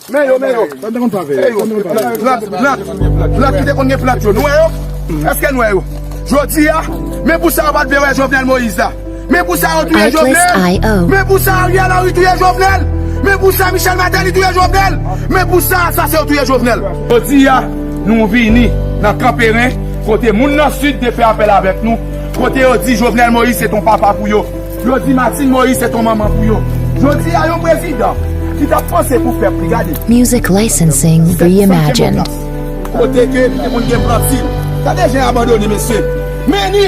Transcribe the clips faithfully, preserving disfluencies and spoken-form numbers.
Men yo, men yo. Men yo. Plant, plant, plant ki te konn gen plant yo. Nou wè yo? Èske nou wè yo? Jodi a, men pou sa yo pa t vle wè Jovenel Moïse la. Men pou sa yo touye Jovenel. Men pou sa Ariel Henry touye Jovenel. Men pou sa Michel Martelly touye Jovenel. Men pou sa asasen yo touye Jovenel. Jodi a, nou vini nan Kanperen, kote moun nan Sid te fè apèl avèk nou, kote yo di Jovenel Moïse se ton papa pou yo. Yo di Martine Moïse se ton manman pou yo. Jodi a, yon prezidan ki t ap panse pou pèp li, gade. Music licensing reimagined. Kote ke li te konn gen plant li. Gade jan abandone, mesye. Men ni,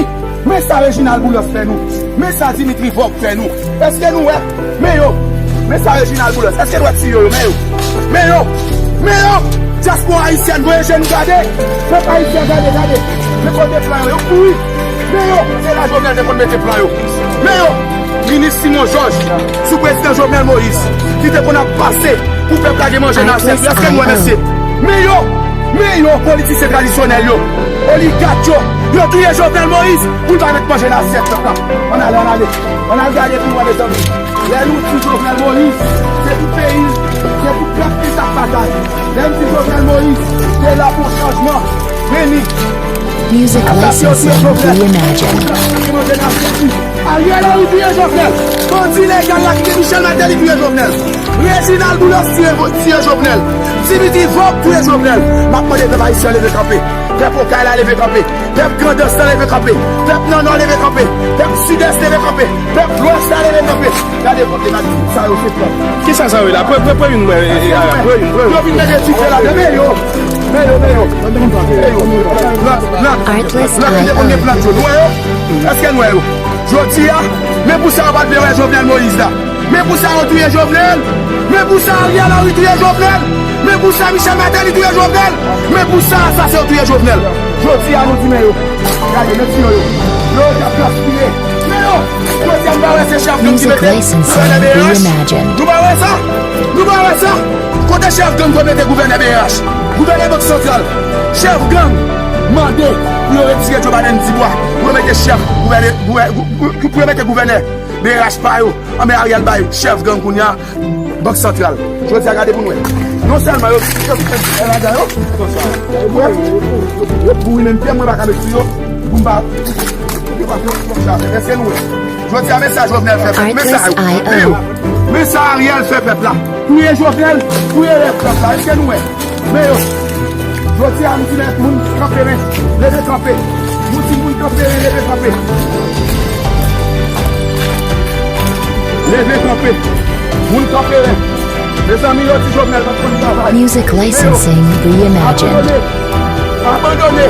men sa Reginald Boulos fè nou. Men sa Dimitri Vorbe fè nou. Èske nou wè? Men yo. Men sa Reginald Boulos. Èske nou wè ti yo yo? Men yo. Men yo. Men yo. Dyaspora ayisyèn, voye je nou gade. Pèp ayisyen, gade, gade. Men kote plan yo, yo kouri. Men yo. Se la Jovenel te konn mete plan yo. Men yo. Minis Simon Georges, sou prezidan Jovenel Moïse, ki te konn ap pase pou pèp la gen manje nan asyèt li. Èske nou wè, mesye? Men yo, men yo, politisyen tradisyonèl yo, oligak yo, yo touye Jovenel Moïse pou l pa met manje nan asyèt pèp la. Ann ale, ann ale. Ann al gade pou wè, mezanmi. Lè nou di Jovenel Moïse, se tout peyi, se tout pèp ki t ap batay. Lè m di Jovenel Moïse, se la pou chanjman. Men ni. Music licensing reimagined. Ariel Henry touye Jovenel. Bandi legal la ki te Michel Martelly touye Jovenel. Reginald Boulos touye, touye Jovenel. Dimitri Vorbe touye Jovenel. M ap mande pèp ayisyen leve kanpe. Pèp Okay la leve kanpe. Pèp Grandans la leve kanpe. Pèp nan Nò leve kanpe. Pèp Sidès leve kanpe. Pèp Lwès la leve kanpe. Gade kote m ap di sa yo se pran. Kisa sa yo la? Pre, pre, pre youn mwen, e, e, a, pre youn, pre youn. Yo vin mete dife la, men yo. Men yo, men yo. Men yo. Plant, plant. Plant ki te konn gen plant yo. Nou wè yo? Èske nou wè yo? Jodi a, men pou sa yo pa t vle wè Jovenel Moïse la. Men pou sa yo touye Jovenel. Men pou sa Ariel Henry touye Jovenel. Men pou sa Michel Martelly touye Jovenel. Men pou sa asasen yo touye Jovenel. Jodi a, nou di men yo. Gade, men ti yo yo. Yo, y ap gaspiye. Men yo. Jodi a, nou pa wè se chèf gang ki mete gouvènè B R H. Nou pa wè sa? Nou pa wè sa? Kote chèf gang ki mete gouvènè B R H? Gouvènè Bank Santral. Chèf gang mande pou yo retire Joe Biden Dubois. Pou yo mete chèf gouvènè, gouvè-, gou-, gou-, pou yo mete gouvènè B R H pa yo. Anben Ariel bay chèf gang kounye a, Bank Santral. Jodi a gade pou n wè. Non sèlman yo, yo, yo, yo, yo, yo bouri menm pye, mwen pa ka met sou yo, pou m pa, pou m pa fè yon chase. Èske nou wè? Jodi a, men sa Jovenel fè pèp, men sa yo. Men yo. Men sa Ariel fè pèp la. Touye Jovenel, touye rèv pèp la. Èske nou wè? Men yo. Jodi a, m di lè moun kanpe, men leve kanpe. Nou di moun kanpe, men leve kanpe. Leve kanpe. Moun kanpe, men. Mezanmi, yo di Jovenel pa t konn travay. Music licensing reimagined. Abandone. Abandone.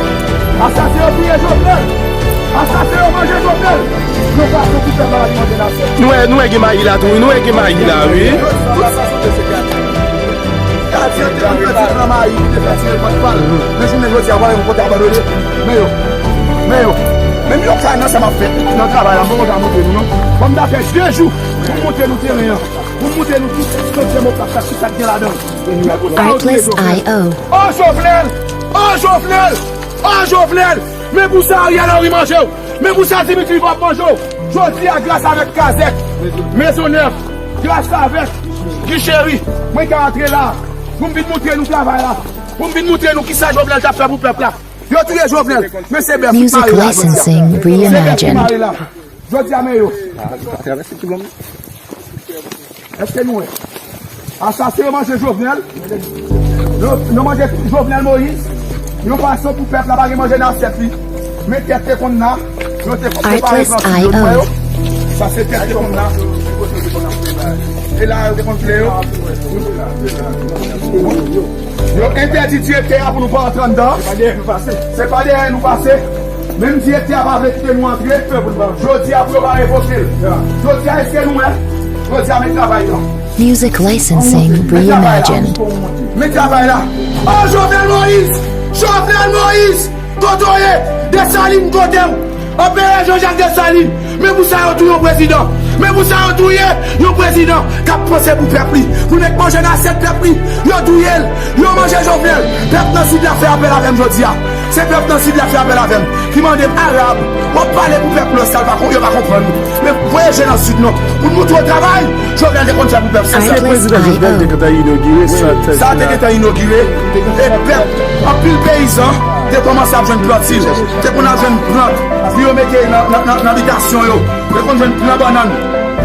Asasen yo touye Jovenel. Asasen yo manje Jovenel. Yon fason pou fè maladi manje nan asyèt. Nou wè, nou wè gen mayi la tou, wi. Nou wè gen mayi la, wi. Gadyen te konn fè ti plan mayi, li te fè ti reponn pa l. Men jounen jodi a, w ap wè yon kote abandone. Men yo. Men yo. Men m yo ka nan sa m ap fè nan travay la, m poko ka montre nou, non. Ban m ta fè de jou pou m montre nou teren an. Pou m montre nou tout sistèm demokrat la, tout sa k gen ladan l. Men pou sa yo touye Jovenel. Oh, Jovenel! Oh, Jovenel! Oh, Jovenel! Men pou sa Ariel Henry manje w. Men pou sa Dimitri Vorbe manje w. Jodi a, gras avèk Kazèk, Mezonnèv, gras avèk Guy Chéry, mwen ka antre la. Pou m vin montre nou travay la. Pou m vin montre nou kisa Jovenel t ap fè pou pèp la. Yo touye Jovenel. Men se bèf ki mare la jodi a. Se bèf ki mare la. Jodi a, men yo. Èske nou wè? Asasen yo manje Jovenel. Yo, yo manje Jovenel Moïse. Yon fason pou pèp la pa gen manje nan asyèt li. Men tèt te konn la. Yo te konn prepare plan sou yo, nou wè yo. Sa se tèt te konn la. E la, yo te konn fle yo. Yo entèdi direktè a pou nou pa antre anndan. Se pa dèyè nou pase. Menm direktè a pa vle kite nou antre. Jodi a pou yo pa revoke l. Jodi a, èske nou wè? Jodi a, men travay lan. Music licensing reimagined. Men travay la. Oh, Jovenel Moïse! Jovenel Moïse! Kote w ye? Desalin, kote w? Anperè Jean Jacques Dessalines. Men pou sa yo touye yon prezidan. Men pou sa yo touye yon prezidan k ap panse pou pèp li, pou l met manje nan asyèt pèp li, yo touye l, yo manje Jovenel. Pèp nan Sid la fè apèl avè m jodi a. Se pèp nan Sid la fè apèl avè m, ki mande m, Arab, w ap pale pou pèp Lwès la, l pa kon-, yo pa konprann ou. Men voye je nan Sid non, pou n moutre w travay Jovenel te konn fè pou pèp Lwès la. Prezidan Jovenel te gentan inogire sa. Sa te gentan inogire. E pèp, anpil peyizan te kòmanse ap jwenn plantil, te konn ap jwenn plant pou yo mete nan, nan, nan, nan bitasyon yo. Yo konn jwenn plant bannann,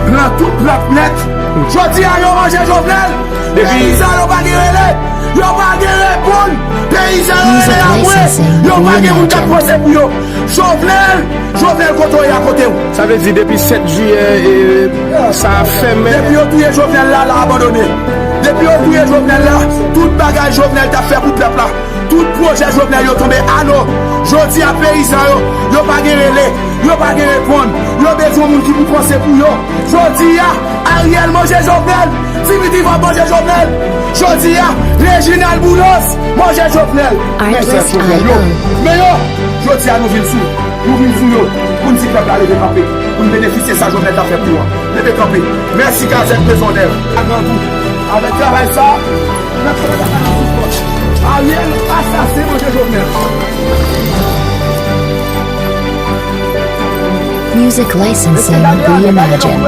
plant tout plant nèt. Jodi a yo manje Jovenel. Peyizan yo pa gen rele, yo pa gen reponn. Peyizan yo rele apre, yo pa gen moun k ap panse pou yo. Jovenel, Jovenel kote w ye a, kote w? Sa vle di depi sèt jiyè, e, sa ap fèmen. Depi yo touye Jovenel la, la abandone. Depi yo touye Jovenel la, tout bagay Jovenel t ap fè pou pèp la, tout pwojè Jovenel yo tonbe ano. Jodi a peyizan yo, yo pa gen rele, yo pa gen reponn. Yo bezwen moun ki pou panse pou yo. Jodi a, Ariel manje Jovenel, Dimitri Vorbe manje Jovenel. Jodi a, Reginald Boulos manje Jovenel. Men sa Jovenel yo. Men yo, jodi a nou vin sou, nou vin sou yo, pou n di pèp la leve kanpe, pou n benefisye sa Jovenel ta fè pou yo a. Leve kanpe. Mèsi Kazèk Mezon Nèv. Ak Grandou. Avèk travay sa, n ap fè bagay la sou fòs. Ariel asasen manje Jovenel. Music licensing reimagined.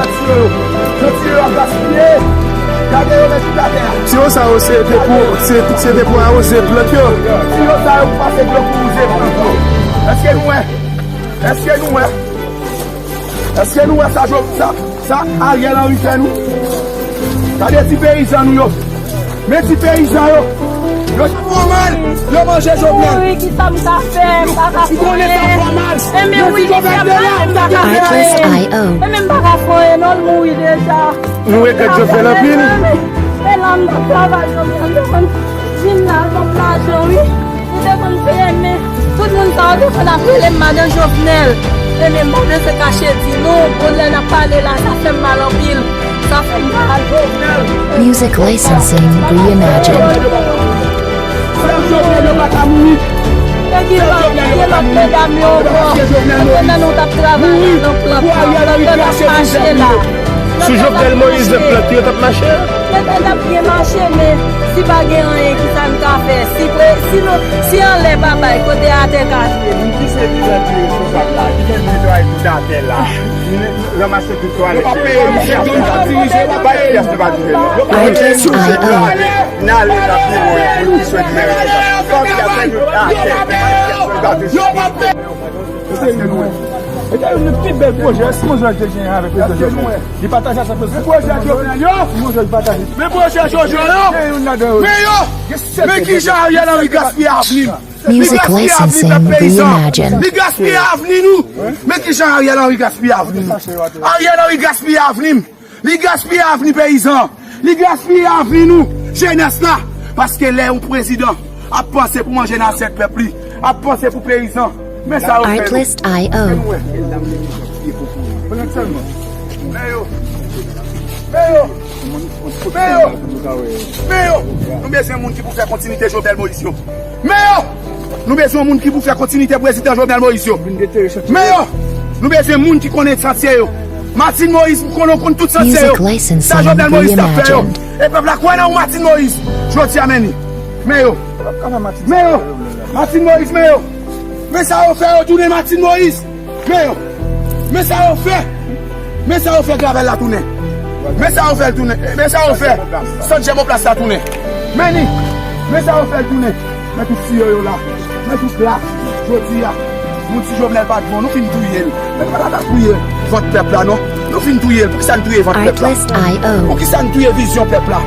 Tiyo sa yo se te pou, se, se te pou awoze plant yo. Tiyo sa yo pou pase dlo pou wouze plant yo. Èske nou wè? Èske nou wè? Èske nou wè sa, sa, sa Ariel Henry fè nou? Gade ti peyizan nou yo. Men ti peyizan yo. Yo fè mal, yo manje Jovenel. Mouri, ki sa m ka fè? M pa ka fè anyen. Enben wi, mesye ap pale, m pa ka fè anyen. Enben m pa ka fè anyen non, l mouri deja. Nou regrèt Jovenel anpil. E la m t ap travay Jovenel, m te konn vin la, l ban m lajan wi. Li te konn peye, men tout moun sa yo te konn ap rele m madan Jovenel. Enben m pa bezwen kache di nou, bon lè n ap pale la, sa fè m mal anpil. Sa fè m mal. Music licensing reimagined. Sèl Jovenel yo pa ka mouri. Te gen lòt, gen lòt medam yo ankò. Pandan nou t ap travay la nan plant lan, pandan n ap mache la. Sou Jovenel Moïse, plant yo t ap mache? Plant t ap byen mache, men si pa gen anyen, ki sa n ka fè? Si pre-, si nou, si anlè pa bay, kote atè ka jwe? Moun ki se ki jan di responsab la, ki gen dwe travay tout atè la. Ranmase tout twalèt. Yo pa peye, misye, yo pa dirije, yo pa peye. Artist I O. N ale nan biwo yo, pou nou swe di responsab. Fòk y ap fè nou atè. Yo pa peye. Èske nou wè? E te youn nan pi bèl pwojè, si mwen jwenn te genyen avèk prezidan Jovenel. Li pataje sa prezidan. Men pwojè Jovenel yo. Si mwen jwenn pataje. Men pwojè Jojo yo. Gen youn ladan yo. Men yo. Men kijan Ariel Henry gaspiye avni m? Li gaspiye avni pèp peyizan. Li gaspiye avni nou. Men kijan Ariel Henry gaspiye avni nou? Ariel Henry gaspiye avni m. Li gaspiye avni peyizan. Li gaspiye avni nou, jenès la. Paske lè yon prezidan ap panse pou manje nan asyèt pèp li, ap panse pou peyizan, men sa yo fè nou. Artlist I O. Men nou wè. Pran sèlman. Men yo. Men yo. Men yo. Men yo. Nou bezwen moun ki pou fè kontinite Jovenel Moïse yo. Men yo! Nou bezwen yon moun ki pou fè kontinite prezidan Jovenel Moïse yo. Men yo! Nou bezwen moun ki konnen santye yo. Martine Moïse, m konnen w konn tout santye yo. Sa Jovenel Moïse t ap fè yo. E pèp la kwè nan ou, Martine Moïse. Jodi a men ni. Men yo! Men yo! Martine Moïse, men yo! Men sa yo fè yo tounen Martine Moïse! Men yo! Men sa yo fè! Men sa yo fè Gravel la tounen! Men sa yo fè l tounen! Men sa yo fè sant Jèmoplas la tounen! Men ni! Men sa yo fè l tounen! Men tout tiyo yo la! Men tout la! Jodi a, nou di Jovenel pa t bon, nou fin touye l! Men nou pa ta touye vant pèp la non! Nou fin touye l! Poukisa n touye vant pèp la? Poukisa n touye vizyon pèp la?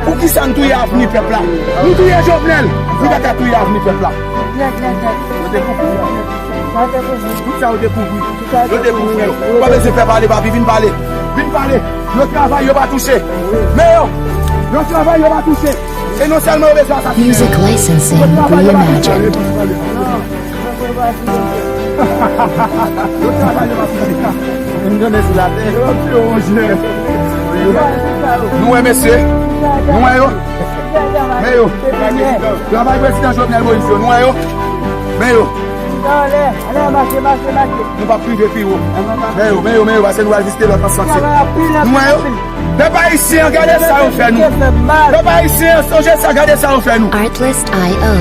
Poukisa n touye avni pèp la? Nou touye Jovenel! Nou pa ta touye avni pèp la! Yo te kouvri. Tout sa yo te kouvri. Yo te kouvri yo. Ou pa bezwen fè pale, papi, vin pale. Vin pale. Yo travay, yo pa touche. Men yo, yo travay, yo pa touche. E non sèlman yo bezwen asasinen yo. Yo travay, yo pa touche. Yo travay, yo pa touche. Nou wè, mesye. Nou wè yo. Men yo. Travay prezidan Jovenel Moïse yo. Nou wè yo. Men yo. Anlè, anlè, mache, mache, mache. Nou p ap rive pi wo. Men yo, men yo, men yo, pase nou al vizite lòt ansanm. Nou wè yo? Pèp ayisyen an, gade sa yo fè nou. Pèp ayisyen an, sonje sa, gade sa yo fè nou. Artlist I O.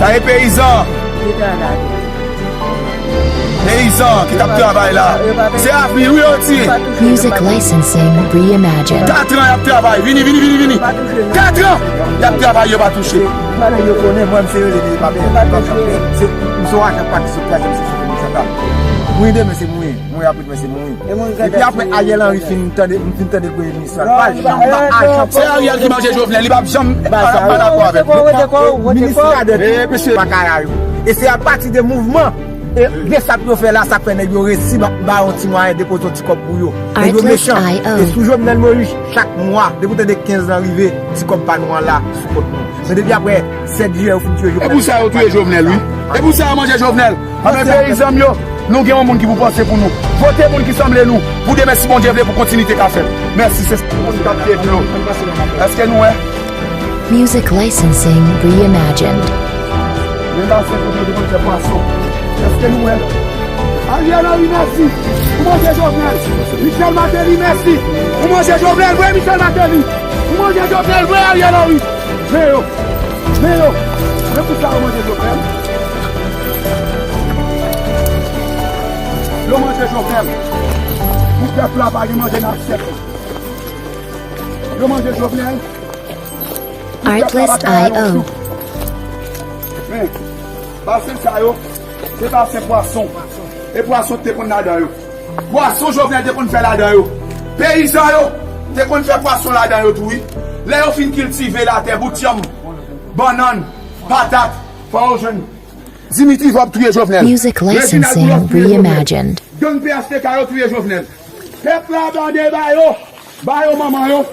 Sa e peyizan. Peyizan ki t ap travay la. Se avni wi yo tiye. Music licensing reimagined. Katran y ap travay. Vini, vini, vini, vini. Katran y ap travay, yo pa touche. Yo konnen mwen, m se rele, pa byen, pa touche. Se, m se yon ajan pati sou twazyèm seksyon komin Santa. Mouri demen se mouri. Mouri apre demen se mouri. Epi apre Ariel Henry fin tande, m fin tande gwo minis la. Pa janm pa ajan. Se Ariel ki manje Jovenel, li p ap janm pa dakò avèk. Minis Cadet, e mesye Makaya yo. E se apati de mouvman e de sa pou yo fè la, sa k fè nèg yo resi ba, ba yon ti mwayen depoze yon ti kòb pou yo. Nèg yo mechan. E sou Jovenel Moïse, chak mwa, depi w tande kenz lan rive, ti kòb pa nou an la, sou kont nou. Men depi apre sèt jiyè yo fin tiye Jovenel. E pou sa yo touye Jovenel, wi. E pou sa yo manje Jovenel. Anben, peyizan m yo, nou gen yon moun ki pou panse pou nou. Vote moun ki sanble nou, pou demen, si Bondye vle, pou kontinite ka fèt. Mèsi, se moun k ap tiye dlo. Èske nou wè? Music licensing reimagined. Men la, se kote yo te konn fè pwason. Èske nou wè? Ariel Henry, mèsi. Ou manje Jovenel. Michel Martelly, mèsi. Ou manje Jovenel vre, Michel Martelly. Ou manje Jovenel vre, Ariel Henry. Men yo. Men yo. Men pou sa yo manje Jovenel. Yo manje Jovenel. Pou pèp la pa gen manje nan asyèt. Yo manje Jovenel. Artlist I O. Men, basen sa yo, se basen pwason. E pwason te konn ladan yo. Pwason Jovenel te konn fè ladan yo. Peyizan yo te konn fè pwason ladan yo tou, wi. Lè yo fin kiltive latè, bout yanm, bannann, patat, fò yo jwenn. Dimitri Vorbe touye Jovenel. Music licensing reimagined. Gang P H T K yo touye Jovenel. Pèp la bande ba yo. Ba yo manman yo.